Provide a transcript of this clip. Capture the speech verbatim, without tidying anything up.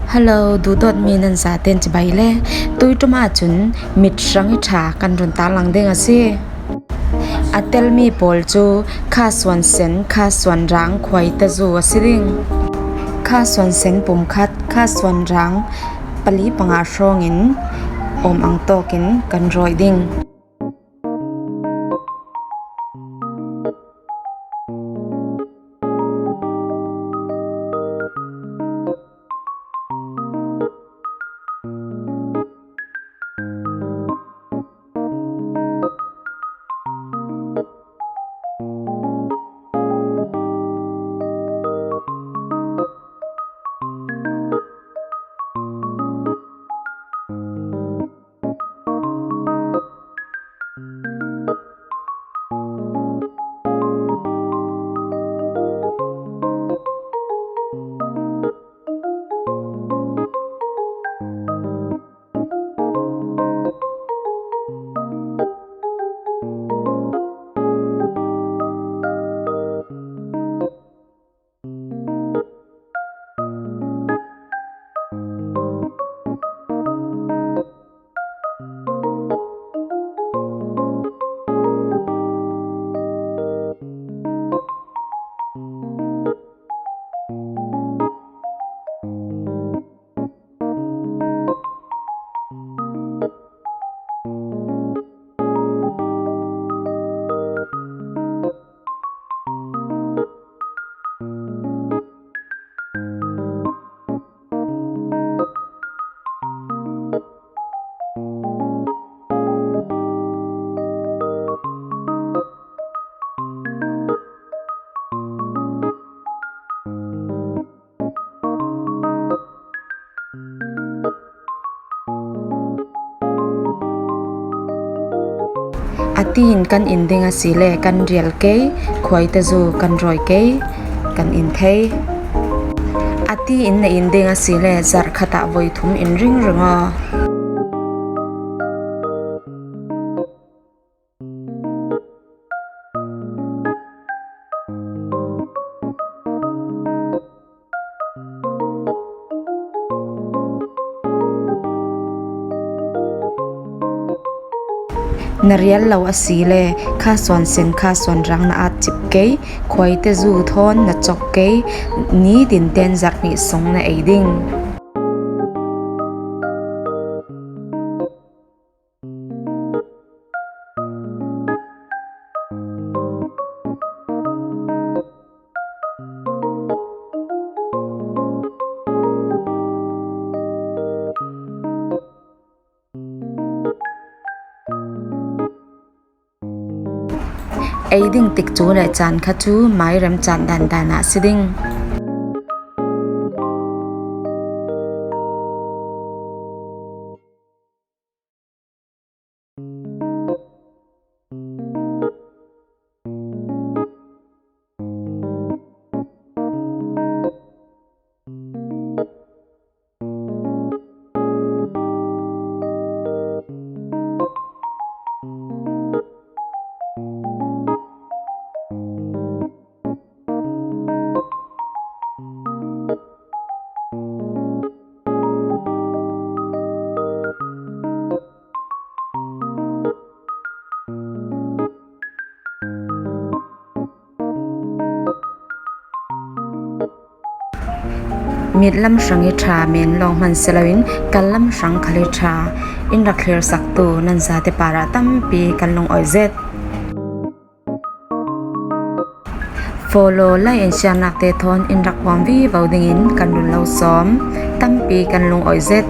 Hello, duhdawtmi nan zaten cibai le. Tui ṭuma cun mit hrang i ṭha kan run tarlang ding a si. A telmi pawl cu kha suan sen, kha suan rang, khuaitazu a si ding. Kha suan sen pumkhat, kha suan rang pali panga hrawngin awm ang tawkin kan rawih ding. A tiin kan in ding a si le kan rial kei, khuaitazu kan rawi kei, kan in thei. A tiin na in ding a si le zarh khatah voi thum in ringring aw. Na rial lo a si le kha suan sen, kha suan rang na at cip kei, khuaitazu thawn na cawk kei, ni tinten zarh hnih sung na ei ding. Ei ding tikcu le caan kha cu mai rem caan dandan ah si ding. Mit lam hrang i ṭha men lawng hman si loin kal lam hrang khal i ṭha in rak thlersaktu nan zate parah tampi kan lungawi zet. Follow, like and share nak te thawn in rak huam vivo dingin kan run lo sawm. Tampi kan lungawi zet.